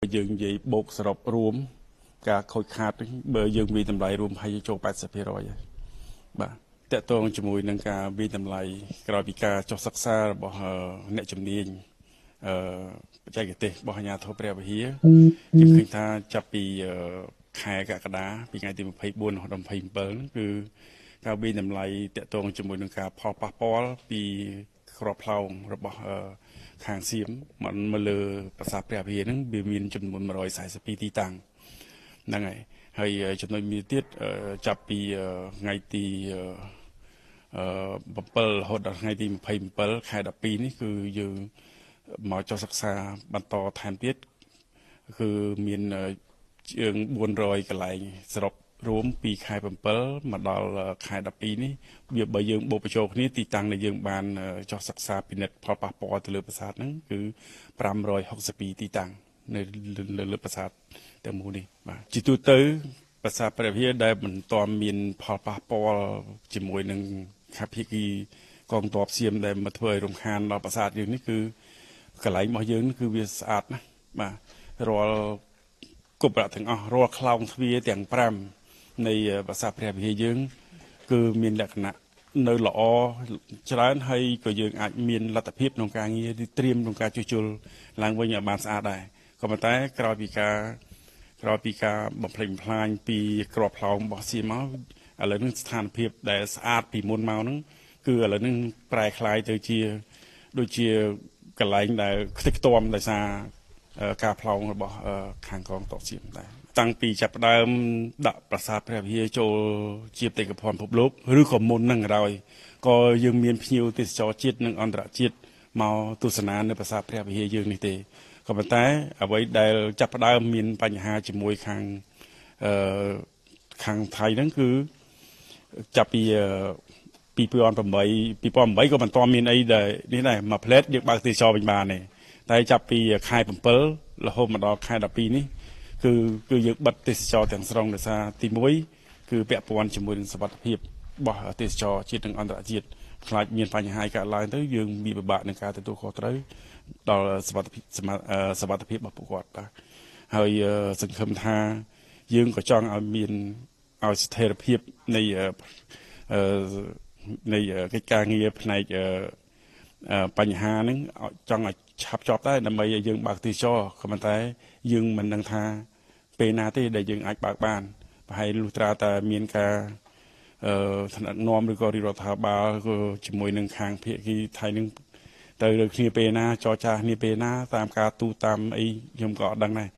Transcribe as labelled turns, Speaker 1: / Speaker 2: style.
Speaker 1: យើងនិយាយបូកសរុបរួមការខូចខាតបើយើងវាតម្លៃរួមហើយចូល 80% ហើយបាទតកតងជាមួយនឹងការវាតម្លៃក្រោយពីការចុះសិក្សារបស់អ្នកជំនាញបច្ចេកទេសរបស់អាជ្ញាធរព្រះវិហារយើងឃើញថាចាប់ពីខែកក្កដាពីថ្ងៃទី24រហូតដល់27ហ្នឹងគឺការវាតម្លៃតកតងជាមួយនឹងការផលប៉ះពាល់ពីក្របផ្លោងរបស់ខាងសៀមមកលើប្រាសាទព្រះវិហារហ្នឹងវាមានចំនួន142ទីតាំងហ្នឹងហើយហើយចំណុចមួយទៀតចាប់ពីថ្ងៃទី7រហូតដល់ថ្ងៃទី27ខែ12នេះគឺយើងមកចុះសិក្សាបន្តថែមទៀតគឺមានជាង400កន្លែងសរុបរួមពីខែ7មកដល់ខែ12នេះវាបើយើងបូកបញ្ចូលគ្នាទីតាំងដែលយើងបានចុះសិក្សាពិនិត្យផលប៉ះពាល់ទៅលើប្រាសាទហ្នឹងគឺ562ទីតាំងនៅលើប្រាសាទទាំងមូលនេះបាទជាទូទៅប្រាសាទព្រះវិហារដែលមិនទាន់មានផលប៉ះពាល់ជាមួយនឹងខាភាគីកងទ័ពសៀមដែលមកធ្វើឲ្យរំខានដល់ប្រាសាទយើងនេះគឺកន្លែងរបស់យើងគឺវាស្អាតណាស់បាទរាល់គប់រៈទាំងអស់រាល់ខ្លោងទ្វារទាំង5នៃប្រាសាទព្រះវិហារយើងគឺមានលក្ខណៈនៅល្អច្រើនហើយក៏យើងអាចមានលទ្ធភាពក្នុងការងារត្រៀមក្នុងការជួសជុលឡើងវិញឲ្យបានស្អាតដែរក៏ប៉ុន្តែក្រោយពីការបំផ្លិចបំផ្លាញពីក្របផ្លោងរបស់សៀមមកឥឡូវនេះស្ថានភាពដែលស្អាតពីមុនមកហ្នឹងគឺឥឡូវនេះប្រែក្លាយទៅជាដូចជាកន្លែងដែលខ្ទេចខ្ទាំដោយសារការផ្លោងរបស់ខាងកងទ័ពសៀមដែរតាំងពីចាប់ផ្ដើមដាក់ប្រាសាទព្រះវិហារចូលជាបេតិកភណ្ឌពិភពលោកឬក៏មុនហ្នឹងក៏ដោយក៏យើងមានភ្ញៀវទេសចរជាតិនិងអន្តរជាតិមកទស្សនានៅប្រាសាទព្រះវិហារយើងនេះទេក៏ប៉ុន្តែអ្វីដែលចាប់ផ្ដើមមានបញ្ហាជាមួយខាងថៃហ្នឹងគឺចាប់ពី2008 2008ក៏មិនទាន់មានអីដែលនេះដែរមួយផ្លែតយើងបើកទេសចរវិញបានទេតែចាប់ពីខែ7រហូតមកដល់ខែ12នេះគឺយើងបិទទេសចរទាំងស្រុងដោយសារទី1គឺពាក់ព័ន្ធជាមួយនឹងសុវត្ថិភាពរបស់ទេសចរជាតិនិងអន្តរជាតិខ្លាចមានបញ្ហាកើតឡើងទៅយើងមានពិបាកនឹងការទទួលខុសត្រូវដល់សុវត្ថិភាពរបស់ពួកគាត់បាទហើយសង្ឃឹមថាយើងក៏ចង់ឲ្យមានឲ្យស្ថិរភាពនៃកិច្ចការងារផ្នែកបញ្ហាហ្នឹងចង់ឲ្យឆាប់ចប់ដែរដើម្បីឲ្យយើងបើកទេសចរក៏ប៉ុន្តែយើងមិនដឹងថាពេលណាទេដែលយើងអាចបើកបានប្រហែលលុះត្រាតែមានការថ្នាក់នាំឬក៏រដ្ឋាភិបាលក៏ជាមួយនឹងខាងភាគីថៃនឹងទៅលើគ្នាពេលណាចរចាគ្នាពេលណាតាមការទូតាមអីខ្ញុំក៏អត់ដឹងដែរ។